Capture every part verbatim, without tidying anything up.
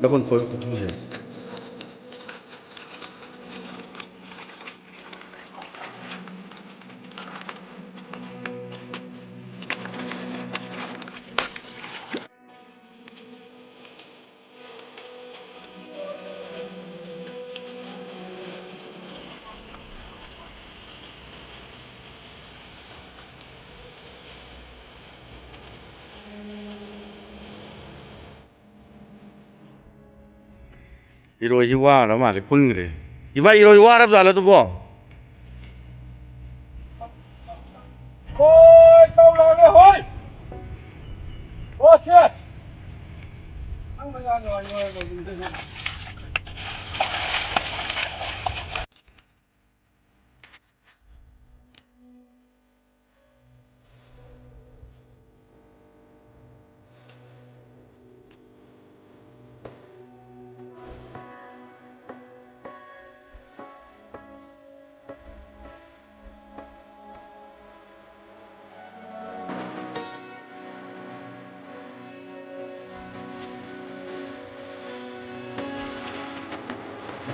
Double fold ꯀꯨꯝꯊꯣꯛꯁꯦ꯫ ꯏꯔꯣꯏꯁꯤ war ꯃꯥꯜꯂꯦ, ꯐꯨꯟꯈ꯭ꯔꯦ꯫ ꯏꯃꯥ, ꯏꯔꯣꯏ ꯋꯥꯔꯕ ꯖꯥꯠꯂ ꯑꯗꯨꯕꯣ? ꯍꯣꯏ, ꯇꯧ ꯂꯥꯛꯑꯒꯦ, ꯍꯣꯏ꯫ ꯍꯣꯏ, ꯁꯦ꯫ ꯅꯪ ꯃꯌꯥ ꯅꯨꯡꯉꯥꯏ, ꯅꯨꯡꯉꯥꯏ, ꯅꯨꯡꯉꯥꯏ꯫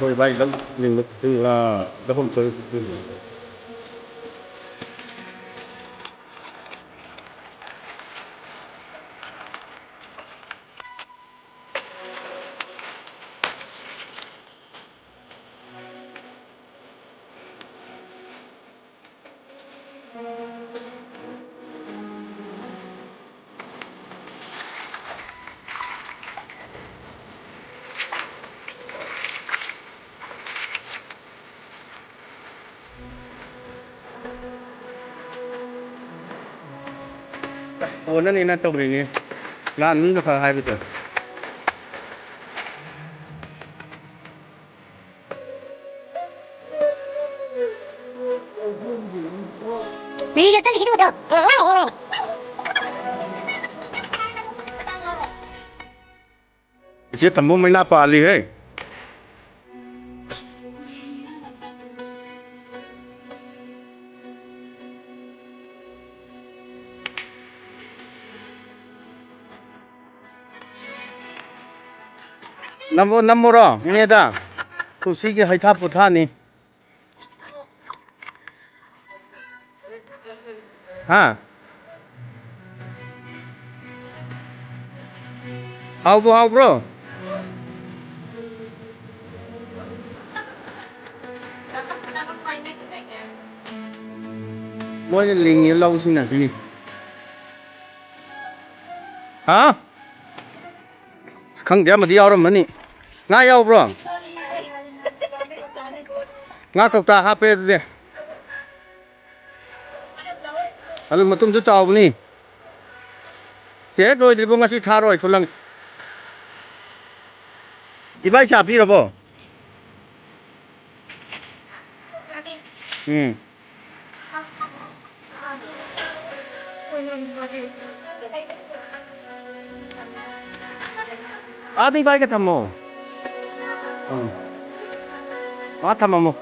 ꯍꯣꯏ ꯚꯥꯏ, ꯂꯧ ꯂꯤꯡꯕ, ꯑ, ꯂꯧꯐꯝ ꯆꯪ-, ꯀꯣꯟꯅꯅꯤꯅ ꯇꯧꯔꯤꯅꯤ꯫ ꯂꯥꯟ ꯃꯤꯒ ꯈꯔ ꯍꯥꯏꯕꯗꯣ꯫ ꯃꯤꯒ ꯆꯠꯂꯤꯁꯤꯗꯤ ꯎꯗ꯭ꯔꯣ? ꯏꯆꯦ ꯇꯝꯕ ꯃꯩꯅꯥ ꯄꯥꯜꯂꯤꯍꯦ꯫ ꯅꯝꯃꯣ, ꯅꯝꯃꯣꯔꯣ, ꯏꯅꯦꯗ? ꯇꯨ, ꯁꯤꯒꯤ ꯍꯩꯊꯥ ꯄꯣꯊꯥꯅꯤ꯫ ꯍꯥ? ꯍꯥꯎꯕꯨ ꯍꯥꯎꯕ꯭ꯔꯣ? ꯃꯣꯏꯅ ꯂꯤꯡꯉꯤ ꯂꯧꯁꯤꯡꯅ ꯁꯤꯅꯤ꯫ ꯍꯥ? ꯑꯁ, ꯈꯪꯗꯦ, ꯑꯃꯗꯤ ꯌꯥꯎꯔꯝꯃꯅꯤ꯫ ꯉꯥ ꯌꯥꯎꯕ꯭ꯔꯣ? ꯉꯥ ꯀꯧꯇꯥ ꯍꯥꯞꯄꯦ ꯑꯗꯨꯗꯤ꯫ ꯑꯗꯨ ꯃꯇꯨꯝꯁꯨ ꯆꯥꯎꯕꯅꯤ꯫ ꯍꯦꯛ ꯂꯣꯏꯗ꯭ꯔꯤꯕꯣ ꯉꯁꯤ ꯊꯥꯔꯣꯏ ꯈꯨꯂꯪ꯫ ꯏꯕꯥꯏ ꯆꯥ ꯄꯤꯔꯕꯣ? ꯎꯝ꯫ ꯑꯥꯗ ꯏꯕꯥꯏꯒ ꯊꯝꯃꯣ꯫ ꯎꯝ꯫ ꯑꯥ ꯊꯝꯃꯝꯃꯣ꯫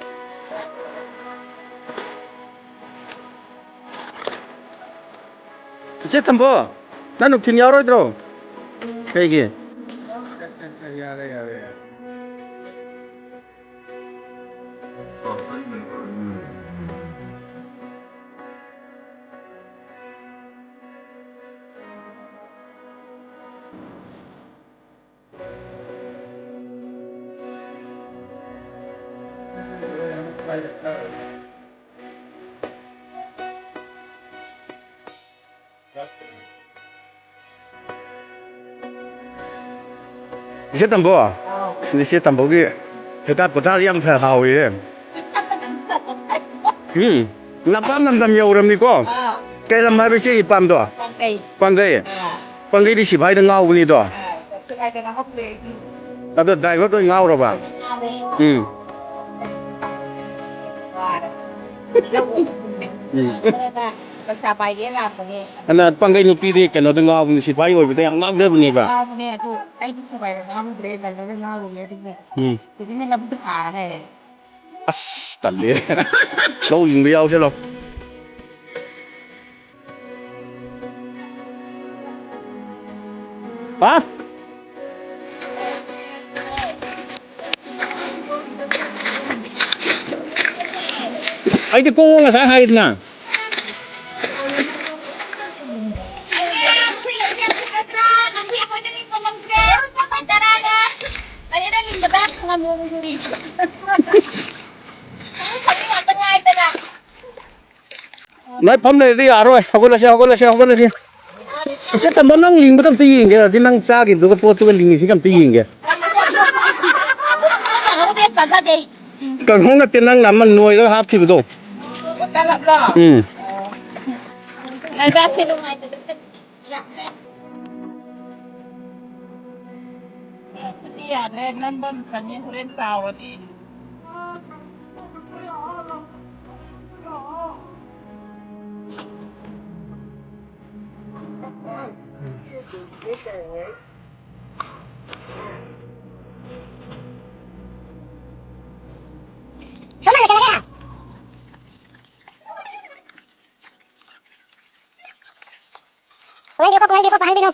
ꯏꯆꯦ ꯊꯝꯕꯣ, ꯅꯪ ꯅꯨꯡꯊꯤꯟ ꯌꯥꯎꯔꯣꯏꯗ꯭ꯔꯣ? ꯀꯩꯒꯤ? ꯌꯥꯔꯦ, ꯌꯥꯔꯦ, ꯌꯥꯔꯦ꯫ ꯏꯆꯦ ꯇꯝꯕꯣ, ꯏꯆꯦ ꯇꯝꯕꯣꯒꯤ ꯍꯩꯊꯥ ꯄꯣꯊꯥꯗꯤ ꯌꯥꯝ ꯐ-, ꯍꯥꯎꯏꯌꯦ꯫ ꯎꯝ, ꯅꯄꯥꯝ ꯅꯝꯗꯝ ꯌꯧꯔꯕꯅꯤꯀꯣ꯫ ꯑꯥ꯫ ꯀꯩ ꯂꯝ ꯍꯥꯏꯕ ꯏꯆꯦꯒꯤ ꯄꯥꯝꯗꯣ? ꯄꯥꯡꯒꯩ꯫ ꯄꯥꯡꯒꯩ꯫ ꯑꯥ꯫ ꯄꯥꯡꯒꯩꯗꯤ ꯁꯤꯐꯥꯏꯗ ꯉꯥꯎꯕꯅꯤꯗꯣ꯫ ꯑꯥ, ꯁꯤꯐꯥꯏꯗ ꯉꯥꯎꯍꯧꯗ꯭ꯔꯦ ꯑꯩꯗꯤ꯫ ꯑꯗꯣ ꯗ꯭ꯔꯥꯏꯚꯔꯗꯣ ꯉꯥꯎꯔꯕ? ꯉꯥꯎꯔꯦ꯫ ꯎꯝ꯫ ꯋꯥꯔꯦ꯫ ꯎꯝ꯫ ꯄꯩꯁꯥ ꯄꯥꯏꯒꯦ ꯂꯥꯛꯄꯅꯦ꯫ ꯑꯗꯨꯅ ꯄꯥꯡꯒꯩ ꯅꯨꯄꯤꯗꯤ ꯀꯩꯅꯣꯗ ꯉꯥꯎꯕꯅꯤ, ꯁꯤꯐꯥꯏ ꯑꯣꯏꯕꯗ ꯌꯥꯝ ꯉꯥꯎꯖꯕꯅꯦꯕ꯫ ꯉꯥꯎꯕꯅꯦ, ꯑꯗꯨ ꯑꯩꯗꯤ ꯁꯤꯐꯥꯏꯗ ꯉꯥꯎꯔꯨꯗ꯭ꯔꯦ, ꯗ꯭ꯔꯥꯏꯚꯔꯗ ꯉꯥꯎꯔꯨꯔꯦ ꯑꯗꯨꯅꯦ꯫ ꯎꯝ꯫ ꯍꯧꯖꯤꯛꯅ ꯂꯧꯕꯨꯛꯇ ꯊꯥꯔ ꯂꯩꯔꯦ꯫ ꯑꯁ, ꯇꯜꯂꯦ꯫ ꯂꯧ ꯂꯤꯡꯕ ꯌꯥꯎꯁꯦ ꯂꯥꯎ꯫ ꯍꯥ? ꯑꯩꯗꯤ ꯀꯣꯡ ꯉꯁꯥꯏ ꯍꯥꯏꯗꯅ꯫ ꯅꯣꯏ ꯐꯝ ꯂꯩꯔꯗꯤ ꯌꯥꯔꯣꯏ꯫ ꯍꯧꯒꯠꯂꯁꯤ, ꯍꯧꯒꯠꯂꯁꯤ, ꯍꯧꯒꯠꯂꯁꯤ꯫ ꯏꯆꯦ ꯇꯝꯕ, ꯅꯪ ꯂꯤꯡꯕꯗ ꯑꯝꯇ ꯌꯦꯡꯒꯦ꯫ ꯑꯗꯨꯗꯤ ꯅꯪ ꯆꯥꯈꯤꯕꯗꯨꯒ ꯄꯣꯠꯇꯨꯒ ꯂꯤꯡꯉꯤꯁꯤꯒ ꯑꯝꯇ ꯌꯦꯡꯒꯦ꯫ ꯀꯥꯡꯍꯧ ꯅꯠꯇꯦ, ꯅꯪꯅ ꯑꯃ ꯅꯣꯏꯔꯒ ꯍꯥꯞꯈꯤꯕꯗꯣ꯫ ꯎꯝ꯫ ꯌꯥꯗ꯭ꯔꯦ, ꯅꯝꯕ ꯑꯃ ꯆꯪꯉꯦ, ꯍꯣꯔꯦꯟ ꯀꯥꯎꯔꯗꯤ꯫ ꯀꯃꯥꯏꯅ ꯇꯧꯕ, ꯀꯃꯥꯏꯅ ꯇꯧꯕ, ꯍꯥꯏꯕꯤꯅꯣ?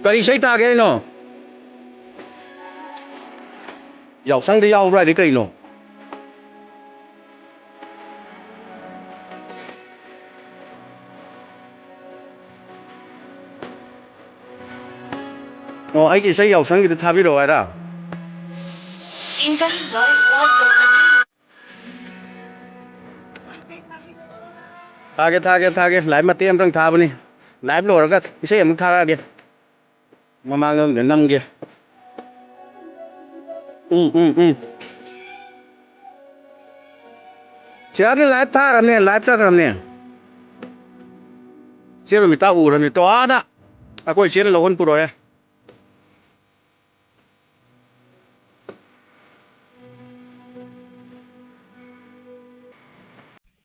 ꯀꯔꯤ ꯏꯁꯩ ꯇꯥꯒꯦ ꯍꯥꯏꯅꯣ? ꯌꯥꯎꯁꯪꯗ ꯌꯥꯎꯕ꯭ꯔꯥ ꯍꯥꯏꯗꯤ ꯀꯩꯅꯣ? ꯑꯣ, ꯑꯩꯒꯤ ꯏꯁꯩ ꯌꯥꯎꯁꯪꯒꯤꯗ ꯊꯥꯕꯤꯔꯛꯑꯣ ꯍꯥꯏꯔ? ꯊꯥꯒꯦ, ꯊꯥꯒꯦ, ꯊꯥꯒꯦ꯫ Live ꯃꯇꯦꯛ ꯑꯃꯇꯪ ꯊꯥꯕꯅꯤ꯫ Live ꯂꯣꯏꯔꯒ ꯏꯁꯩ ꯑꯃꯨꯛ ꯊꯥꯔꯛꯑꯒꯦ꯫ ꯃꯃꯥꯡꯂꯣꯝꯗ ꯅꯝꯒꯦ꯫ ꯎꯝ, ꯎꯝ, ꯎꯝ꯫ ꯁꯤꯌꯥꯔꯗꯤ live ꯊꯥꯈ꯭ꯔꯕꯅꯦ, live ꯆꯠꯈ꯭ꯔꯕꯅꯦ꯫ ꯆꯦ ꯔꯣꯃꯤꯇꯥ ꯎꯈ꯭ꯔꯕꯅꯤ꯫ ꯇꯣ ꯑꯥꯗ ꯑꯩꯈꯣꯏ ꯆꯦꯅ ꯂꯧꯍꯟ ꯄꯨꯔꯛꯑꯦ꯫